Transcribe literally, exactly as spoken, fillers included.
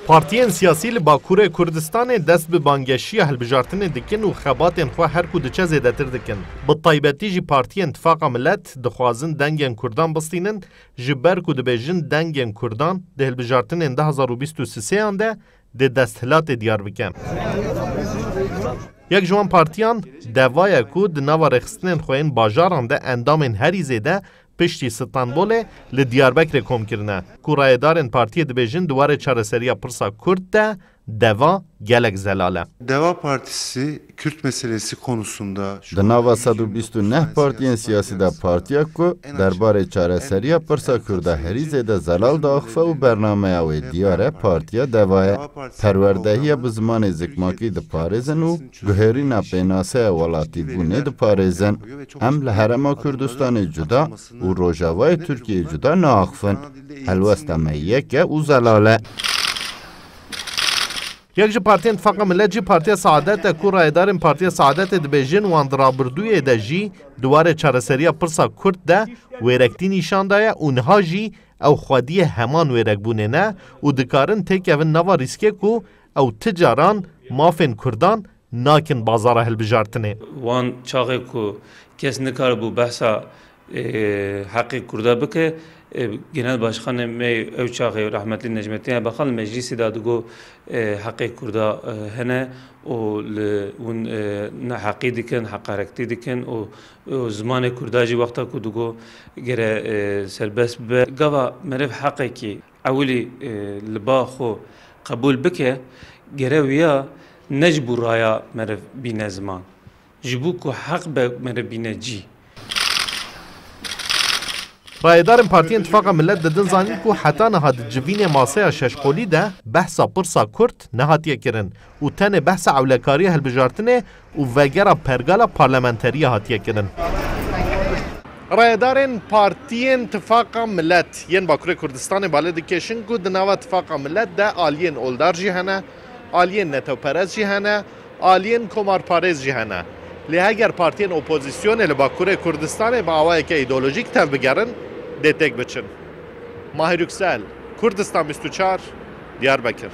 Partiyên siyasî li Bakurê Kurdistanê dest bi bangeşiya hilbijartinê dikin û xebatên xwe her ku diçe zêdetir dikin. Bi taybetî jî partiyên Tifaqa Milet dixwazin dengên Kurdan bistînin, ji ber ku dibêjin dengên Kurdan di hilbijartinên du hazar û bîst û sêyan de dê desthilatê diyar bike. Yek ji wan partiyan Deva ye ku di nava rêxistinên xwe yên bajaran de endamên herî zêde piştî Stenbolê li Diyarbekirê kom kirine, ku rayedarên partiyê dibêjin di warê çareseriya pirsa Kurd de Deva gelek zelal e. Deva Partisi Kürt meselesi konusunda şu Di nava sed û bîst û neh partiyên siyasî de partiya ku derbarê çareseriya pirsa Kurda herî zêde zelal diaxife û bernameya wê diyar e, partiya Deva ye. Perwerdehiya bi zimanê zikmakî diparêzin û guherîna pênaseya welatîbûnê diparêzin. Em li Herêma Kurdistanê cuda û Rojavayê Tirkiyeyê cuda naaxifin. Helwesta me yek e û zelal e. Yek ji partiyên Tifaqa Milet jî Partiya Saadet e ku rayedarên Partiya Saadetê dibêjin wan di rabirdûyê de jî di warê çareseriya pirsa Kurd de wêrektî nîşan daye û niha jî ew xwediyê heman wêrekbûnê ne û dikarin têkevin nava rîskê ku ew ti caran mafên Kurdan nakin bazara hilbijartinê. Wan çaxê ku kes nikaribû behsa, e, heqê Kurda bike, e, Genel Başkanê me ew çaxê rehmetli Necmettin Erbakan li meclîsê de digo, e, heqê Kurda, e, hene û li hûn, e, neheqî dikin, heqarektî dikin û, û zimanê Kurda jî wexta ku digo gere, e, serbest bibe. Gava meriv heqekî ewilî, e, li ba xwe qebûl bike, gere wiya ne ji bo raya meriv bîne ziman, ji bo ku heq be meriv bîne cî. Rayedarên Partiyên Tifaqa Milet didin zanîn ku heta niha di civînê maseya şeşqolî de behsa pirsa Kurd nehatiye kirin û tenê behsa ewlekariya hilbijartinê û vegera pergala parlamenteriyê hatiye kirin. Rayedarên Partiyên Tifaqa Milet yên Bakurê Kurdistanê bale dikêşin ku di nava Tifaqa Milet de aliyên oldar jî hene, aliyên netewperest jî hene, aliyên komarparêz jî hene. Lê heger partiyên opozisyonê li Bakurê Kurdistanê bi awayeke îdeolojîk tevbigerin, dê têk biçin. Mahir Yüksel, Kurdistan bîst û çar, Diyarbekir.